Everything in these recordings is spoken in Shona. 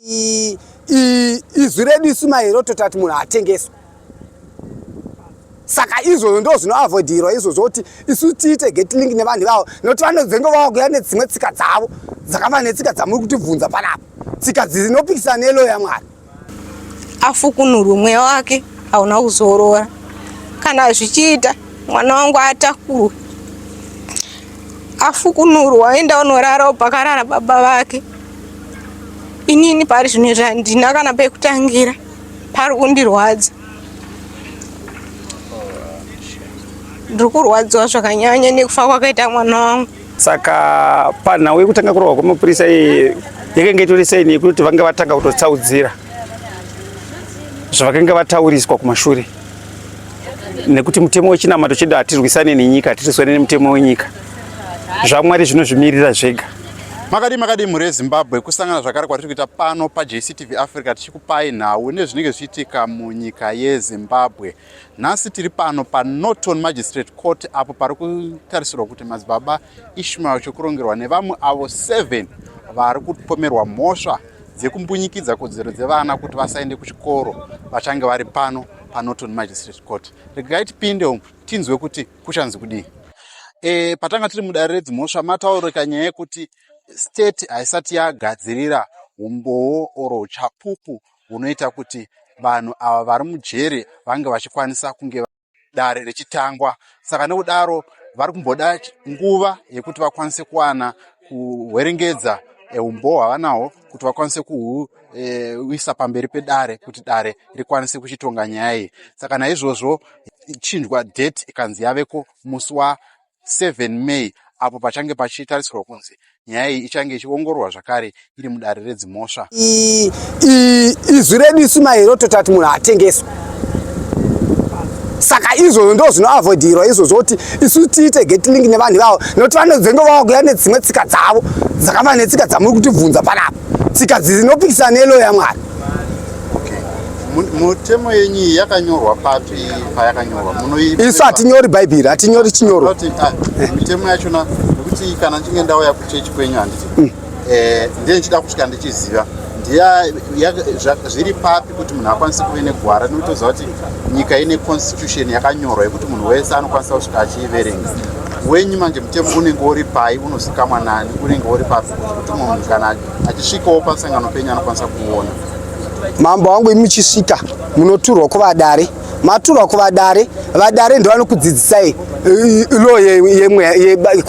Izwi redu isu maero totati munhu atengeswe. Saka izvozvo ndo zvinoavoidirwa izvozvo kuti isu tiite get link nevanhu ivavo, nokuti vanozenge vakuya nedzimwe tsika dzavo dzakafanana netsika dzamuri kutibvunza panapa, tsika dzinopikisana nelo yaMwari. Afukunurwe, mweya wake hauna kuzorora. Kana zvichiita mwana wangu atakurwe, afukunurwa, aenda unorarawo pakarara baba vake. Inini pari zvino izvi handina kana pekutangira, pari kundirwadza. Ndiri kurwadziwa zvakanyanya nekufa kwakaita mwana wangu. Saka panhau yekutanga kurohwa kwemapurisa iyi yakanga itori saini yekuti vanga vatanga kutotsaudzira zvavakanga vatauriswa kumashure, nekuti mutemo wechinamato chedu hatirwisane nenyika, hatirwisane nemutemo wenyika. ZvaMwari zvinozvimirira zvega. Makadii makadii mhuri yeZimbabwe, kusangana zvakare kwatiri kuita pano paJCTV Africa tichikupai nhau nezvinenge zvichiitika munyika yeZimbabwe. Nhasi tiri pano paNorton Magistrate Court apo pari kutarisirwa kuti madzibaba Ishmael Chokurongerwa nevamwe avo 7 vari kupomerwa mhosva dzekumbunyikidza kodzero dzevana kuti vasaende kuchikoro vachange vari pano paNorton Magistrate Court. Regai tipinde umu tinzwe kuti kuchanzi kudii. E, patanga tiri mudare redzimhosva mataurika nyaya yekuti state haisati yagadzirira umbowo oro uchapupu hunoita kuti vanhu ava vari mujeri vange vachikwanisa kunge dare richitangwa. Saka nekudaro vari kumboda nguva yekuti vakwanise kuwana kuhwerengedza umbowo hwavanahwo kuti vakwanise kuhuisa eh, pamberi pedare kuti dare rikwanise kuchitonga nyaya iyi. Saka naizvozvo chinjwa date ikanzi yaveko musi wa 7 May apo pachange pachitarisirwa kunzi nyaya iyi ichange ichiongororwa zvakare iri mudare redzimhosva. Izwi redu isu maero totati munhu atengeswe. Saka izvozvo ndo zvinoavoidirwa izvozvo kuti isu tiite get link nevanhu ivavo, nokuti vanozenge vakuya nedzimwe tsika dzavo dzakafanana netsika dzamuri kutibvunza panapa, tsika dzinopikisana nelo yaMwari. Mutemo yenyu iyi yakanyorwa papi? Payakanyorwa isu hatinyori Bhaibheri, hatinyori chinyorwa. Ah, mitemo yachona, nekuti kana ndichinge ndauya kuchechi kwenyu handiti eh, ndiye ndichida kusvika ndichiziva zviri papi kuti munhu akwanise kuve negwara, nekutoziva kuti nyika ine constitution yakanyorwa yekuti munhu wese anokwanisa kusvika achiiverenga. Wenyu manje mutemo unenge uri pai, unozikamwa nani, unenge uri papi kuti munhu kana achisvikawo pasangano penyu anokwanisa kuona? Mambo wangu, imi muchisvika munoturwa kuvadare, maturwa kuvadare, vadare ndo vanokudzidzisai law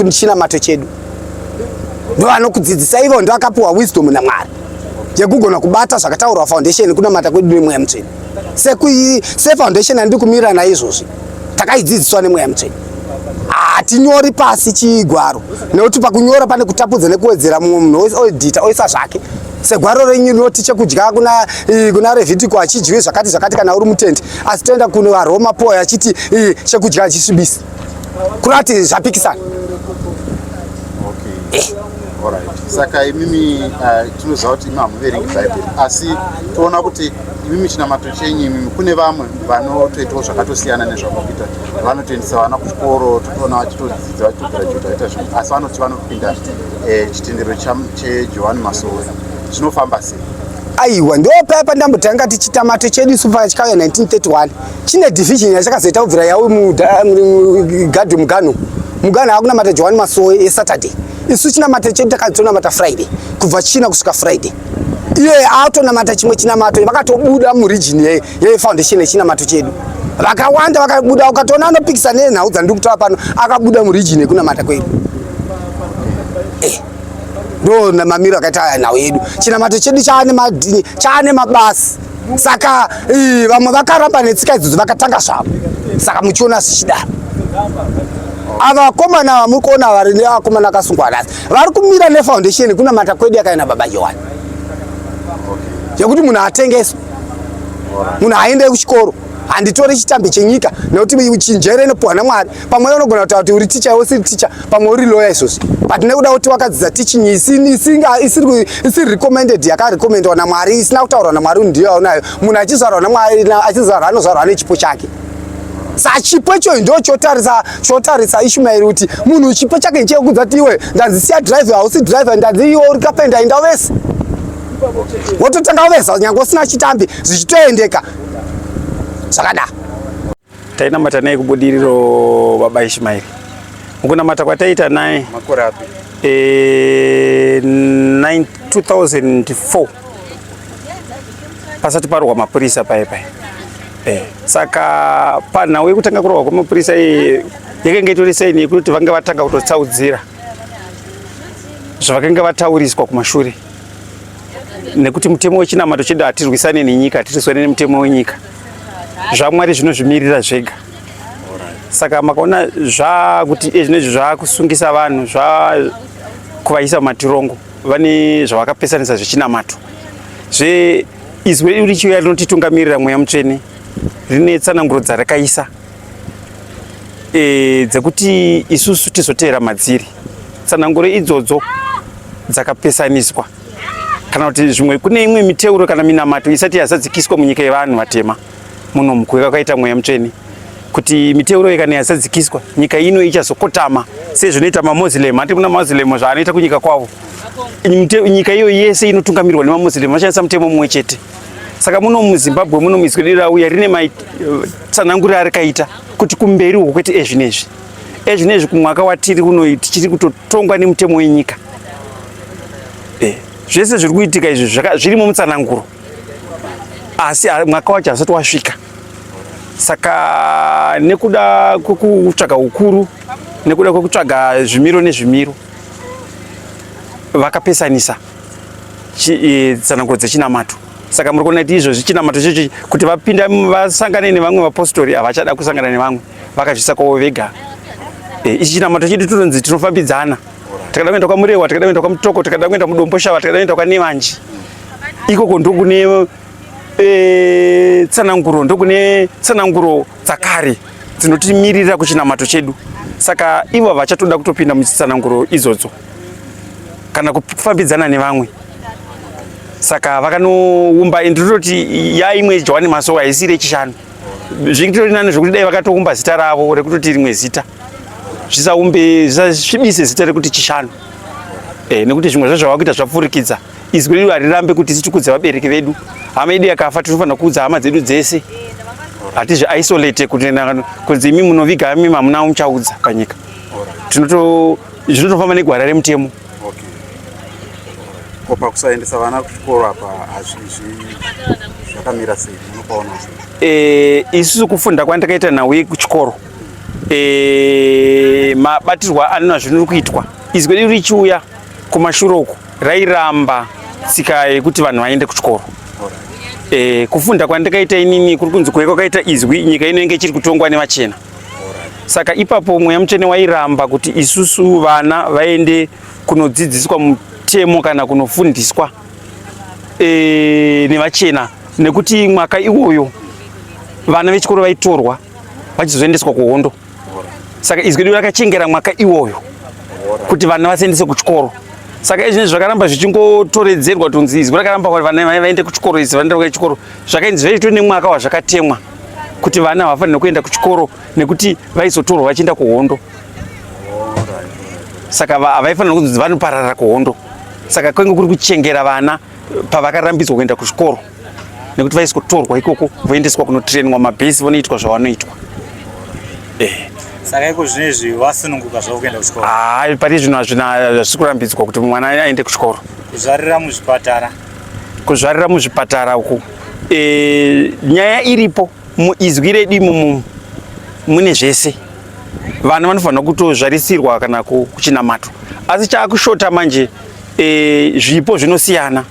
yechinamato chedu, ndo vanokudzidzisai ivo, ndo vakapiwa wisdom naMwari yekugona kubata zvakataurwa foundation kunamata kwedu nemweya mutsvene. Sefoundation yandiri kumira naizvozvi takaidzidziswa nemweya mutsvene. Hatinyori pasi chigwaro, nekuti pakunyora pane kutapudza nekuwedzera, mumwe munhu oedita oisa zvake. Segwaro renyu rinoti chekudya kuna, kuna Revhitiko hachidyiwi zvakati zvakati kana uri mutendi, asi toenda kuno vaRoma Paul achiti chekudya hachisvibisi, kurati zvapikisana. Okay. Alright. Saka imimi tinoziva kuti imi hamuverengi Bhaibheri, asi toona kuti imimi chinamato chenyu imimi, kune vamwe vanotoitawo zvakatosiyana nezvamukuita, vanotoendesa vana kuchikoro, totoona vachitodzidza, vachitograduate, vaita zvinhu, asi vanoti vanopinda chitendero cheJohani Masowe. Zvinofamba sei? Aiwa, ndo paya pandambotanga tichitamato chedu isu pachikauya 1931 chine division yachakazoita kubvira yau mugadhi mugano mugano akunamata Johani Masowe yeSaturday. Isu chinamato chedu takatonamata Friday, kubva China kusvika Friday. Iye atonamata chimwe chinamato, vakatobuda muregion yefoundation yechinamato chedu vakawanda vakabuda. Ukatoona anopikisa nenhau dzandiri kutaura pano, akabuda muregion yekunamata kwedu. Ndo mamiro akaita nhau yedu. Chinamato chedu chaane mabasi. Saka vamwe vakaramba netsika idzodzo vakatanga zvavo, saka muchiona zvichidaro. Ava vakomana vamuri kuona vari nevakomana akasungwa nhasi vari kumira nefoundation kunamata kwedu yakaenda baba Johani, yekuti munhu atengeswe, munhu aende kuchikoro. Handitori chitambi chenyika, nekuti chinjere inopiwa naMwari. Pamwe unogona kutaura kuti uri ticha, iwe usiri ticha, pamwe uri lawyer izvozvi, but nekuda kuti wakadzidza teaching isiri recommended, yakarecommendwa naMwari, isina kutaurwa naMwari, ndiyo yaunayo. Munhu achizvarwa naMwari, achizvarwa, anozvarwa nechipo chake. Sachipo ichoyo ndo chotarisa chotarisa Ishumaeri kuti munhu chipo chake nchekudza kuti iwe ndanzi siya driver, hausi driver, ndanzi iwe uri kapenda, inda vese. Wototanga kuveza nyange usina chitambi zvichitoendeka zvakadaro. Tainamata naye kubudiriro baba Ishimairi. Mukunamata kwataiita naye makore api? 2004 pasati parohwa mapurisa paye paye. Saka panhau yekutanga kurohwa kwemapurisa iyi yakanga itori saini yekuti vanga vatanga kutotsaudzira zvavakanga vatauriswa kumashure, nekuti mutemo wechinamato chedu hatirwisane nenyika, hatirwisane nemutemo wenyika. ZvaMwari zvinozvimirira zvega. Saka makaona zvakuti ezvinezvi zvakusungisa vanhu, zvakuvaisa mumatirongo, vane zvavakapesanisa zvechinamato. Zve izwi redu richiuya rinotitungamirira Mweya Mutsvene, rine tsananguro dzarakaisa dzekuti isusu tizoteera madziri. Tsananguro idzodzo dzakapesaniswa, kana kuti zvimwe kune imwe miteuro kana minamato isati yazadzikiswa munyika yevanhu vatema muno mukuweka kwaita Mweya Mutsvene, kuti miteuro iyi kana yazadzikiswa nyika ino ichazokotama sezvinoita maMuslim. Handi kuna maMuslim zvaanoita kunyika kwavo, nyika iyo yese inotungamirwa nemaMuslim, vachandisa mutemo mumwe chete. Saka muno muZimbabwe muno muizwi redu rauya rine matsananguriro arikaita kuti kumberi uko, kwete ezvinezvi. Ezvinezvi kumwaka watiri uno tichiri kutotongwa nemutemo wenyika. Zvese zviri kuitika izvi zvirimo mutsananguro, asi mwaka wacho hasati wasvika. Saka nekuda kwekutsvaga ukuru, nekuda kwekutsvaga zvimiro nezvimiro, vakapesanisa tsananguro dzechinamato. Saka muri kuona kuti izvozvi chinamato checho kuti vapinda vasangane nevamwe vapostori, havachada kusangana nevamwe, vakazvisa kwavo vega. Ichi chinamato chedu tinonzi tinofambidzana. Takada kuenda kwaMurewa, takada kuenda kwaMutoko, takada kuenda muDomboshava, takada kuenda kwaNevanji. Ikoko ndokune tsananguro, ndokune tsananguro dzakare dzinotimirira kuchinamato chedu. Saka ivo havachatoda kutopinda muchitsananguro idzodzo kana kufambidzana nevamwe. Saka vakanoumba, ndinototi yaimwe Johani Masowe haisiri yechishanu. Zvitori nani zvekuti dai vakatoumba zita ravo rekutoti rimwe zita, zvisaumbe zvisasvibise zita rekuti chishanu. Nekuti zvimwe zvacho zvavakuita zvapfurikidza. Izwi redu harirambe kuti titikudze vabereki vedu. Hama yedu yakafa tinofanira kuudza hama dzedu dzese. Hatizvi isolate kuti kunzi imi munoviga imi hamuna muchaudza panyika. Zvinotofamba negwara remutemo. Okay. Ko pakusaendesa vana kuchikoro apa zvakamira sei? Munopaona sei? Isusu kufunda kwandakaita nhau yekuchikoro, mabatirwa anona zvinori kuitwa, izwi redu richiuya kumashure uku rairamba tsika yekuti vanhu vaende kuchikoro. Kufunda kwandakaita inini kuri kunzi kuve kwakaita izwi, nyika ino inge ichiri kutongwa nevachena. Saka ipapo Mweya Mutsvene wairamba kuti isusu vana vaende kunodzidziswa mutemo kana kunofundiswa nevachena, nekuti mwaka iwoyo vana vechikoro vaitorwa vachizoendeswa kuhondo. Saka izwi redu rakachengera mwaka iwoyo kuti vana vasaendeswe kuchikoro. Saka izvi zvakaramba zvichingotoredzerwa kunzi izwi rakaramba kuti vana vaende kuchikoro, izwi vaende kuchikoro. Zvakainzi zvaitwa nemwaka wazvakatemwa kuti vana havafaniri kuenda kuchikoro nekuti vaizotorwa vachienda kuhondo. Saka havaifanira kunzi vanopararira kuhondo. Saka kwenge kuri kuchengera vana pavakarambidzwa kuenda kuchikoro, nekuti vaisikotorwa ikoko voendeswa kunotrainwa mabhesi vonoitwa zvavanoitwa. Saka iko zvinezvi vasununguka zvavo kuenda kuchikoro? Hayi, pari zvino hazvina, hazvisi kurambidzwa kuti mwana aende kuchikoro. Kuzvarira muzvipatara? Kuzvarira muzvipatara uku, nyaya iripo muizwi redu imomo mune zvese. Vana vanofanira kutozvarisirwa kana kuchinamato, asi chaakushota manje zvipo zvinosiyana,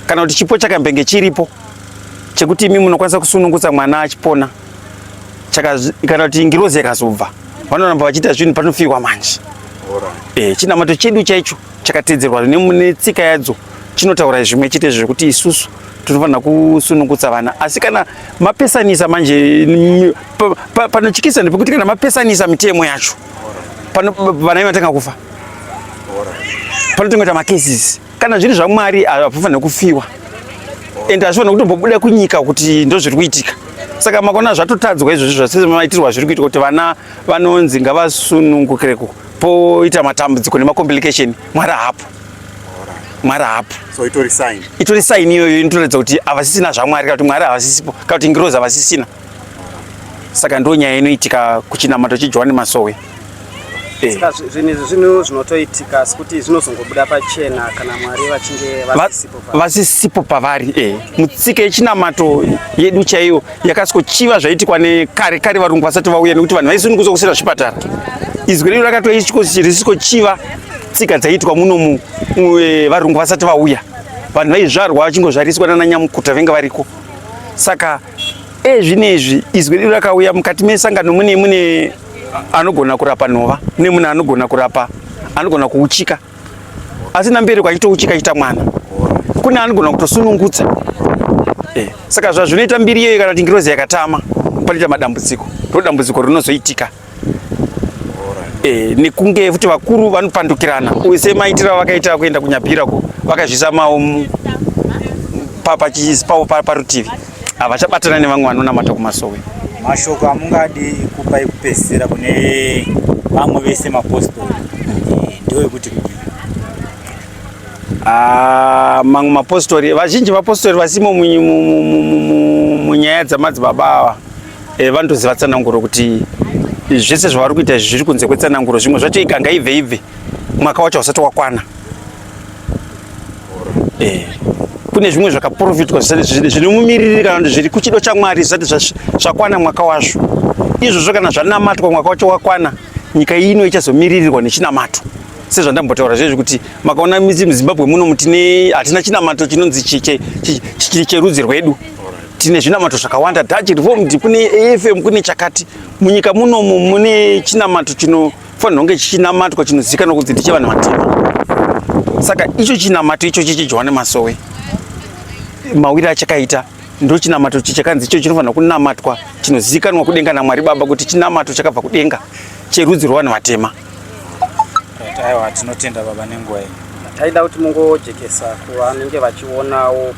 kana kuti chipo chakambenge chiripo chekuti imi munokwanisa kusunungutsa mwana achipona, kana kuti ngirozi yakazobva, vanoramba vachiita zvinhu panofiwa manje. Chinamato chedu chaicho chakatedzerwa netsika yadzo chinotaura zvimwe chete zvekuti isusu tinofanira kusunungutsa vana. Asi kana mapesanisa manje, panotyisa ndepekuti kana mapesanisa mitemo yacho, vana vatanga kufa, panotongoita macases. Kana zviri zvaMwari hapafanira kufiwa, ende hazvifanira kutombobuda kunyika kuti ndo zviri kuitika. Saka makona zvatotadzwa izvozvi zvasemaitirwa zviri kuitwa kuti vana vanonzi ngavasunungukireko, poita matambudziko nemacomplication. Mwari hapo. Mwari haapo. So itori sign. Itori sign iyoyo inotoratidza kuti havasisina zvaMwari kana kuti Mwari havasisipo kana kuti ngirozi havasisina. Saka ndo nyaya inoitika kuchinamato cheJohane Masowe. Eh. Saka zvinhu izvi zvinhu zvinotoitika asi kuti zvinozongobuda pachena kana Mwari vachinge vasisipo pavari. Vasisipo pavari eh. Mutsika yechinamato yedu chaiyo yakasikochiva zvaiitikwa nekare kare varungu vasati vauya nekuti vanhu vaisunungutswa kusina zvipatara. Izwi redu rakatoisikochiva tsika dzaiitwa munomu eh, varungu vasati vauya. Vanhu vaizvarwa vachingozvariswa nana nyamukuta venge variko. Saka ezvinezvi izwi redu rakauya mukati mesangano mune mune anogona kurapa nhova mune mune anogona kurapa anogona kuuchika asina mbereko achitouchika achiita mwana kune anogona kutosunungutsa eh, saka zvazvinoita mbiri iyoyo kana kuti ngirozi yakatama panoita madambudziko ndo dambudziko rinozoitika eh, nekunge futi vakuru vanopandukirana uye semaitiro avakaita kuenda kunyabhira ko vakazvisa maomu pavo parutivi havachabatana nevamwe vanonamata kumasowe. Mashoko amungadi kupa ekupedzisira kune vamwe vese mapostori eh, ndeekuti kudii? Ah, mamwe mapostori vazhinji vapostori vasimo munyaya dzamadzibaba ava eh, vanotoziva tsananguro kuti zvese zvavari kuita izvi zviri kunze kwetsananguro zvimwe zvacho iganga ibve ibve mwaka wacho usati wakwana eh, kune zvimwe zvakaprofitwa zvinomumiririri kana kuti zviri kuchido chamwari zvisati zvakwana mwaka wazvo izvozvo kana zvanamatwa mwaka wacho wakwana nyika ino ichazomiririrwa nechinamato sezvandambotaura zvezvi kuti makaona muzimbabwe muno mutine hatina chinamato chinonzi cherudzi rwedu tine zvinamato zvakawanda dutch reformed kune afm kune chakati munyika munomu mune chinamato chino fanira kunge chichinamatwa chinozikanwa kunzi ndechevanhu vatema saka icho chinamato icho chichijohane masowe mawiri achakaita ndo chinamato chichakanzi icho chinofanira kunamatwa chinozikanwa kudenga namwari baba kuti chinamato chakabva kudenga cherudzi rwevanhu vatema aiwa tinotenda baba nenguva yenyu taida kuti mungojekesa kuvanenge vachionawo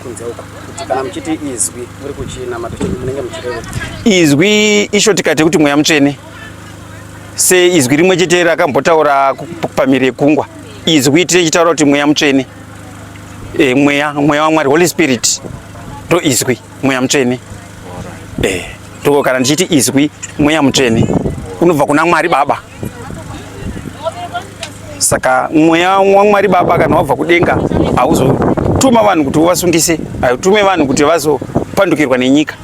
kunze uko kuti kana muchiti izwi muri kuchinamato chenyu munenge muchireva izwi isho tikati kuti mweya mutsvene seizwi rimwe chete rakambotaura pamhiri yegungwa izwi tichitaura kuti mweya mutsvene e, mweya mweya wamwari holy spirit ndo izwi mweya mutsvene e, ndoko kana ndichiti izwi mweya mutsvene unobva kuna mwari baba saka mweya wamwari baba kana wabva kudenga hauzotuma vanhu kuti uvasungise hautume vanhu kuti vazopandukirwa nenyika.